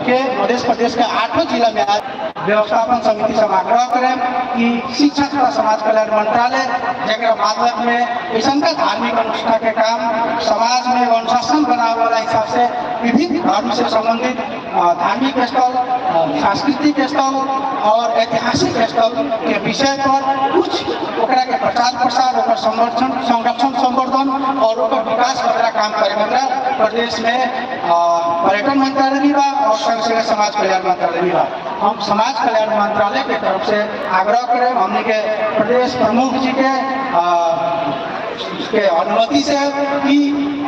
के मध्य प्रदेश के 8 जिला में आज व्यवस्थापन समिति से आग्रह करें कि शिक्षा तथा समाज कल्याण मंत्रालय जरा माध्यम में ऐसा धार्मिक अनुष्ठान के काम समाज में अनुशासन बनावे वाला हिसाब से विभिन्न धर्म से संबंधित धार्मिक स्थल, सांस्कृतिक स्थल और ऐतिहासिक स्थल के विषय पर कुछ ओकरा के प्रचार प्रसार, ओकर संरक्षण संरक्षण संवर्धन और ओकर विकास खतरा काम करे खतरा प्रदेश में पर्यटन मंत्रालय भी बा और संग संगे समाज कल्याण मंत्रालय भी बा। हम समाज कल्याण मंत्रालय के तरफ से आग्रह करें हमने के प्रदेश प्रमुख जी के अनुमति से कि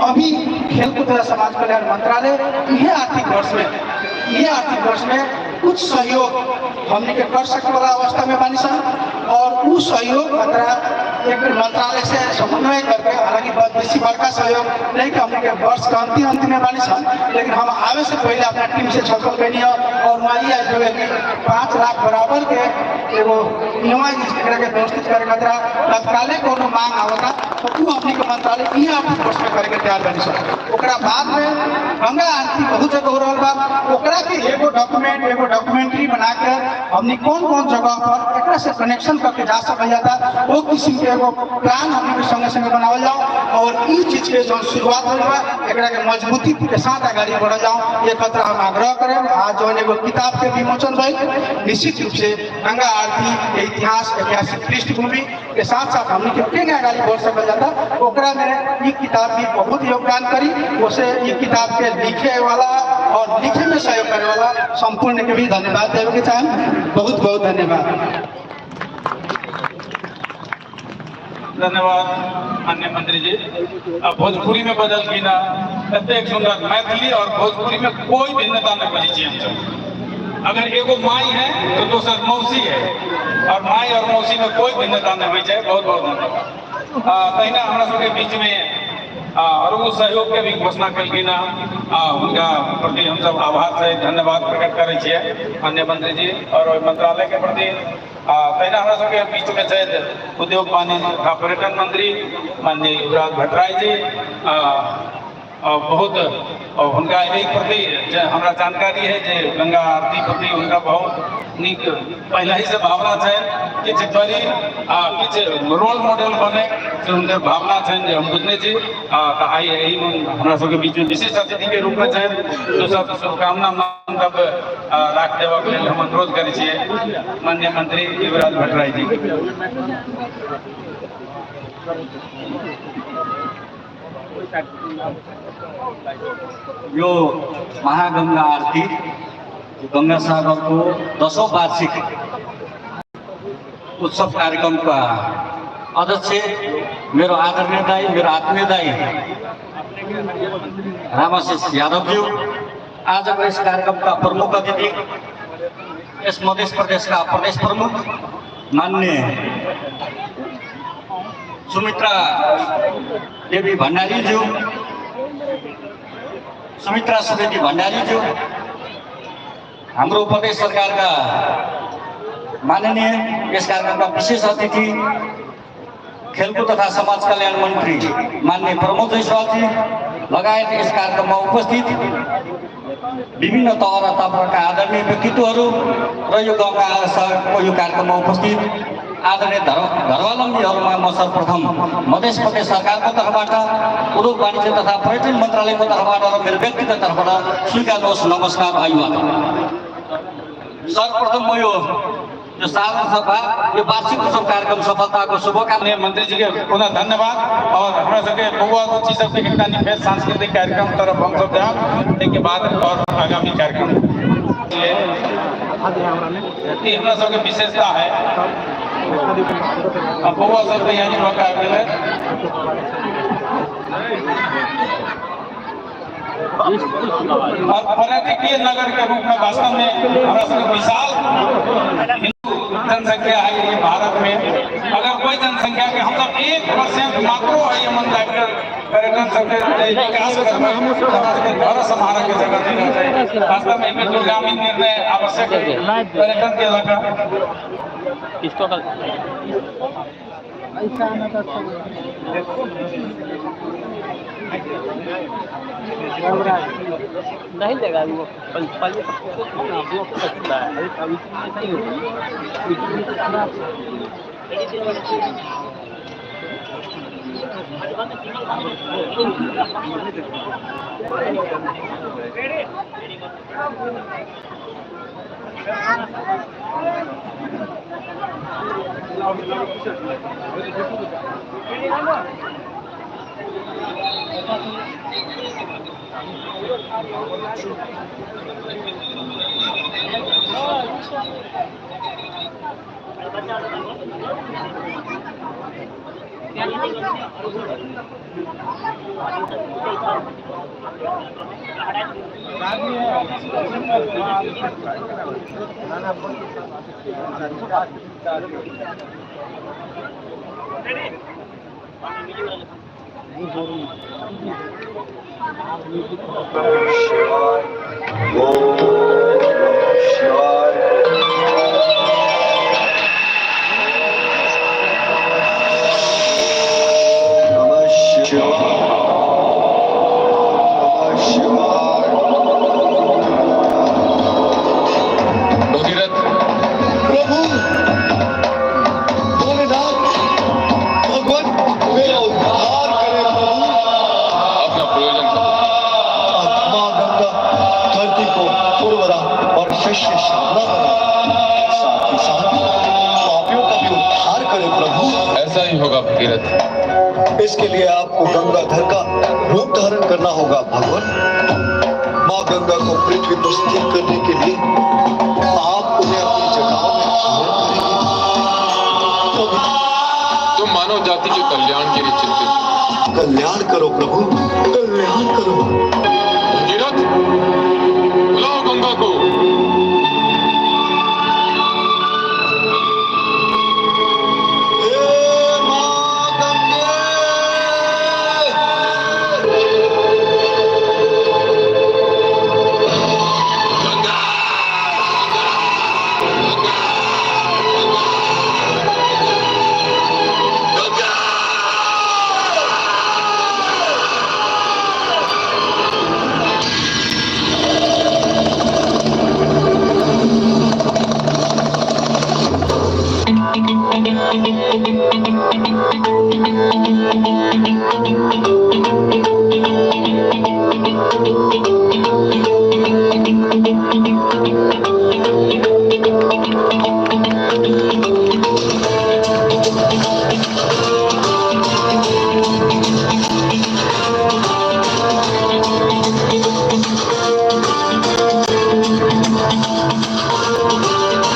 अभी खेलकूद तथा समाज कल्याण मंत्रालय यह आर्थिक वर्ष में कुछ सहयोग हमने के कर सके वाला अवस्था में बानी सन और उ सहयोग खतरा एक मंत्रालय से समन्वय करके, हालांकि बेसी बड़का सहयोग नहीं कि हमने के वर्ष के अंतिम अंतिम में बानी सन, लेकिन हम आवे से पहले अपना टीम से छलकल कैनी और वहाँ ये आयल कि 5 लाख बराबर के एगो इनोवा के व्यवस्थित करे खतरा तत्काले कोनो मांग आवता तो उ हमने के मंत्रालय ये आर्थिक वर्ष में करे के तैयार बानी सन। ओकरा बाद में गंगा आरती बहुत जगह हो रहा बा, ओकरा के एगो डॉक्यूमेंट एगो डॉक्यूमेंट्री बना के हमने कौन कौन जगह पर एकरा से कनेक्शन करके जा सकल जाता वो किस्म के एगो प्लान हमने के संगे संगे बनावल जाओ और ई चीज के जो शुरुआत होल बा एकरा के मजबूती के साथ आगाड़ी बढ़ल जाओ, ये खतरा हम आग्रह करें। आज जो एगो किताब के विमोचन भइल, निश्चित रूप से गंगा आरती के इतिहास ऐतिहासिक पृष्ठभूमि के साथ साथ हमने के केना आगाड़ी बढ़ सकल जाता ओकरा में ई किताब भी बहुत योगदान करी। उसे ई किताब के लिखे वाला और लिखे में सहयोग करे वाला संपूर्ण के भी धन्यवाद देवे के चाहें। बहुत बहुत धन्यवाद। धन्यवाद माननीय मंत्री जी। अब भोजपुरी में बदल गई ना, एतेक सुंदर मैथिली और भोजपुरी में कोई भिन्नता नहीं बची चाहिए हमसब। अगर एगो माई है तो दोसर मौसी है और माई और मौसी में कोई भिन्नता नहीं होइ छै। बहुत बहुत धन्यवाद। तहिना हमरा सबके बीच में और वो सहयोग के भी घोषणा कलखिन हँ, उनका प्रति हम सब आभार से धन्यवाद प्रकट करै छियै माननीय मंत्री जी और ओहि मंत्रालय के प्रति। तहिना हमरा सबके बीच में छथि उद्योग वाणिज्य तथा पर्यटन मंत्री माननीय युवराज भट्टराई जी। बहुत हुनका एहि प्रति जे हमरा जानकारी है जे गंगा आरती प्रति हुनका बहुत नीक पहले ही से भावना छै, किछु करी आ किछु रोल मॉडल बने से हुनकर भावना छनि जे हम बुझने छी। तऽ आइ एहिमे हमरा सबके बीचमे विशेष अतिथिके रूपमे छथि, दोसर शुभकामना मंतव्य राख देबाक लेल हम अनुरोध करै छियै माननीय मंत्री युवराज भट्टराई जी। यो महागंगा आरती गंगा सागरको 10औं वार्षिक उत्सव कार्यक्रमका अध्यक्ष मेरो आदरणीय दाई, मेरो आत्मीय दाई रामाशीष यादवज्यू, आजको यस कार्यक्रमका प्रमुख अतिथि यस मध्य प्रदेशका प्रदेश प्रमुख माननीय सुमित्रा देवी भण्डारीज्यू, सुमित्रा सुवेदी भण्डारीज्यू, हाम्रो प्रदेश सरकारका माननीय यस कार्यक्रमका विशेष अतिथि खेलकुद तथा समाज कल्याण मन्त्री माननीय प्रमोद जयसवालजी लगायत यस कार्यक्रममा उपस्थित विभिन्न तह र तबका आदरणीय व्यक्तित्वहरू र यो गङ्गा सागरको यो कार्यक्रममा उपस्थित आदरणीय धर्मावलम्बीहरूमा म सर्वप्रथम मध्य प्रदेश सरकारको तर्फबाट, उद्योग वाणिज्य तथा पर्यटन मन्त्रालयको तर्फबाट र मेरो व्यक्तिगत तर्फबाट स्वीकार्नुहोस् नमस्कार अभिवादन। सर्वप्रथम म यो साधारण सभा यो वार्षिक उत्सव कार्यक्रम सफलताको शुभकामना मंत्री जी के पुनः धन्यवाद। और हमरा सबके बौआ बुच्ची सबके एकटा फेर सांस्कृतिक कार्यक्रम तरफ हम सब जायब, ताहिके बाद और आगामी कार्यक्रम। ई हमरा सबके विशेषता है। बौआ सब तैयारी भऽ के आबि गेलै। और पर्यटकीय नगर के रूप में वास्तव में हमरा सबके विशाल हिंदू जनसंख्या है ये भारत में। अगर कोई जनसंख्या के हम सब 1% मात्रो है ये मन पर्यटन सबके विकास करबै घर सम्हारऽ के जगह नहीं रहतै। वास्तव में एहिमे दूरगामी निर्णय आवश्यक है पर्यटन के लऽ कऽ। नहीं लगा वो पहले भगीरथ, प्रभु भोलेनाथ भगवान मेरा उद्धार करे प्रभु। अपना प्रयोजन करो। माँ गंगा धरती को उर्वरा और शस्य श्यामला बना, साथ ही साथ पापियों का भी उद्धार करे प्रभु। ऐसा ही होगा भगीरथ। इसके लिए आपको गंगाधर का रूप धारण करना होगा भगवान। माँ गंगा को पृथ्वी पर स्थिर करने के लिए आप उन्हें अपनी जटाओं में धारण करेंगे। तुम मानव जाति के कल्याण के लिए चिंतित हो। कल्याण करो प्रभु, कल्याण करो। भगीरथ, बुलाओ गंगा को। हे माँ गंगे,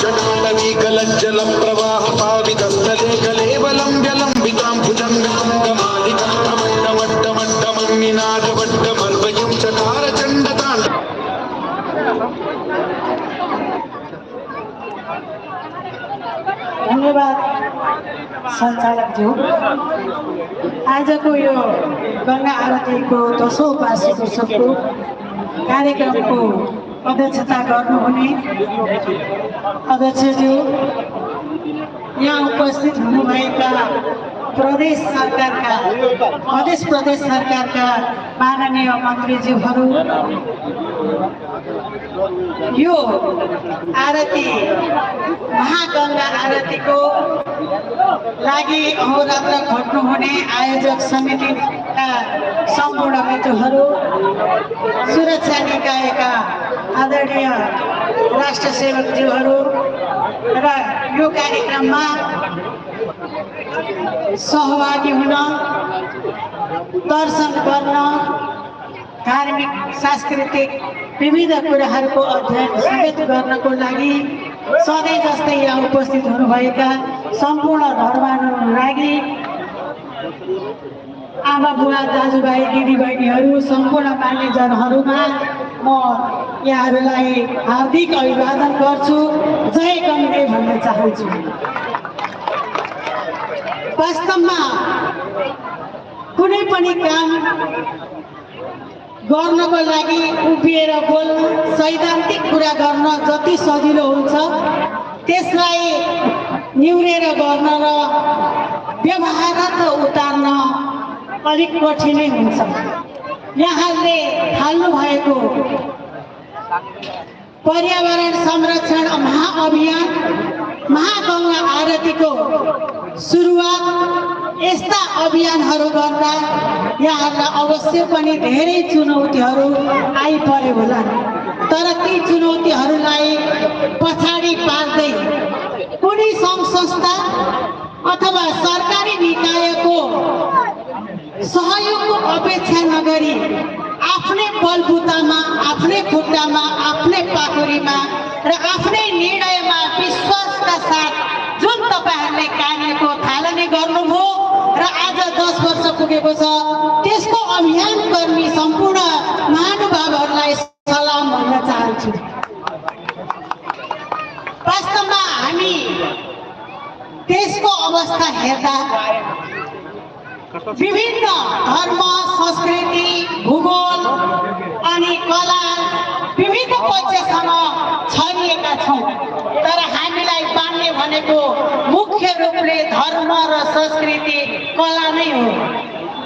जटाटवीकलज्जल प्रवाह पावितस्थले कलेवलम्ब्यलम्बितां भुजङ्गतुङ्गमालिकामट्टमट्टमट्टमन्निनादवट्टमर्वयं चकार चण्डताण्ड। धन्यवाद सञ्चालकज्यू। आजको यो गङ्गा आरतीको 10औं वार्षिक उत्सवको कार्यक्रमको अध्यक्षता गर्नुहुने अध्यक्षज्यू, यहाँ उपस्थित हुनुभएका प्रदेश सरकारका मध्य प्रदेश सरकारका माननीय मन्त्रीज्यूहरू, यो आरती महागङ्गा आरतीको लागि अहोरात्र खट्नुहुने आयोजक समितिका सम्पूर्ण मित्रहरू, सुरक्षा निकायका आदरणीय राष्ट्र सेवकज्यूहरू र यो कार्यक्रममा सहभागी हुन, दर्शन गर्न, धार्मिक सांस्कृतिक विविध कुराहरूको अध्ययन समेत गर्नको लागि सधैँ जस्तै यहाँ उपस्थित हुनुभएका सम्पूर्ण धर्मानुरागी आमा बुवा दाजुभाइ दिदीबहिनीहरू, सम्पूर्ण मान्यजनहरूमा म यहाँहरूलाई हार्दिक अभिवादन गर्छु। जय गङ्गे भन्न चाहन्छु। वास्तवमा कुनै पनि काम गर्नको लागि उभिएर बोल्न, सैद्धान्तिक कुरा गर्न जति सजिलो हुन्छ, त्यसलाई निहुरेर गर्न र व्यवहारार्थ उतार्न अलिक कठिनै हुन्छ। यहाँले थाल्नु भएको पर्यावरण संरक्षण महाअभियान महागङ्गा आरतीको सुरुवात यस्ता अभियानहरू गर्दा यहाँहरूलाई अवश्य पनि धेरै चुनौतीहरू आइपऱ्यो होला, तर ती चुनौतीहरूलाई पछाडि पार्दै कुनै सङ्घ संस्था अथवा सरकारी निकायको सहयोगको अपेक्षा नगरी आफ्नै बलबुतामा, आफ्नै खुट्टामा, आफ्नै पाखुरीमा र आफ्नै निर्णयमा विश्वासका साथ जुन तपाईँहरूले कार्यको थालनी गर्नुभयो र आज 10 वर्ष पुगेको छ, त्यसको अभियान कर्मी सम्पूर्ण महानुभावहरूलाई सलाम भन्न चाहन्छु। वास्तवमा हामी देशको अवस्था हेर्दा विभिन्न धर्म, संस्कृति, भूगोल अनि कला विभिन्न पक्षसँग छरिएका छौँ, तर हामीलाई बाँध्ने भनेको मुख्य रूपले धर्म र संस्कृति कला नै हो।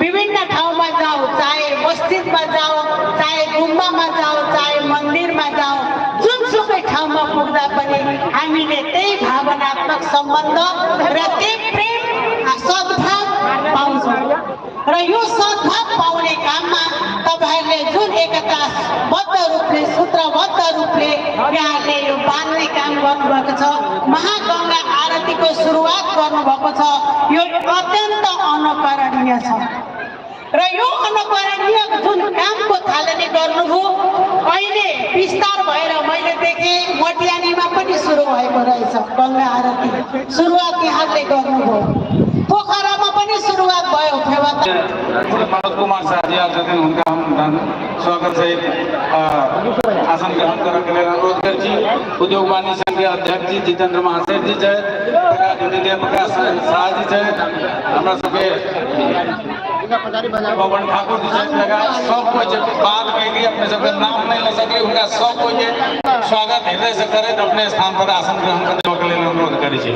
विभिन्न ठाउँमा जाऊ, चाहे मस्जिदमा जाऊ, चाहे गुम्बामा जाऊ, चाहे मन्दिरमा जाऊ, जुनसुकै ठाउँमा पुग्दा पनि हामीले त्यही भावनात्मक सम्बन्ध र त्यही प्रेम सद्भाव पाउँछौँ। र यो सद्भाव पाउने काममा तपाईँहरूले जुन एकताबद्ध रूपले, सूत्रबद्ध रूपले यहाँले यो बाँध्ने काम गर्नुभएको छ, महागङ्गा आरतीको सुरुवात गर्नुभएको छ, यो अत्यन्त अनुकरणीय छ। र यो अनुकरणीय जुन कामको थालनी गर्नुभयो, अहिले विस्तार भएर मैले देखेँ मटियानीमा पनि सुरु भएको रहेछ गङ्गा आरती, सुरुवात यहाँले गर्नुभयो। पोखरामा पनि सुरुवात भयो। फेवाता मनोज कुमार शाह जी आयल छथिन, हुनका हम स्वागत सहित आसन ग्रहण करऽ के लेल अनुरोध करै छी। उद्योग वाणिज्य संघ के अध्यक्ष जी जितेंद्र महासेठ जी छथि, देव प्रकाश शाह जी छथि, हमरा सबके पवन ठाकुर जी छथि, लगायत सब कोई जे बात कहि अपने सबके नाम नहीं लऽ सकली, हुनका सब कोई के स्वागत हृदय से करैत अपने स्थान पर आसन ग्रहण करऽ के लेल अनुरोध करै छी।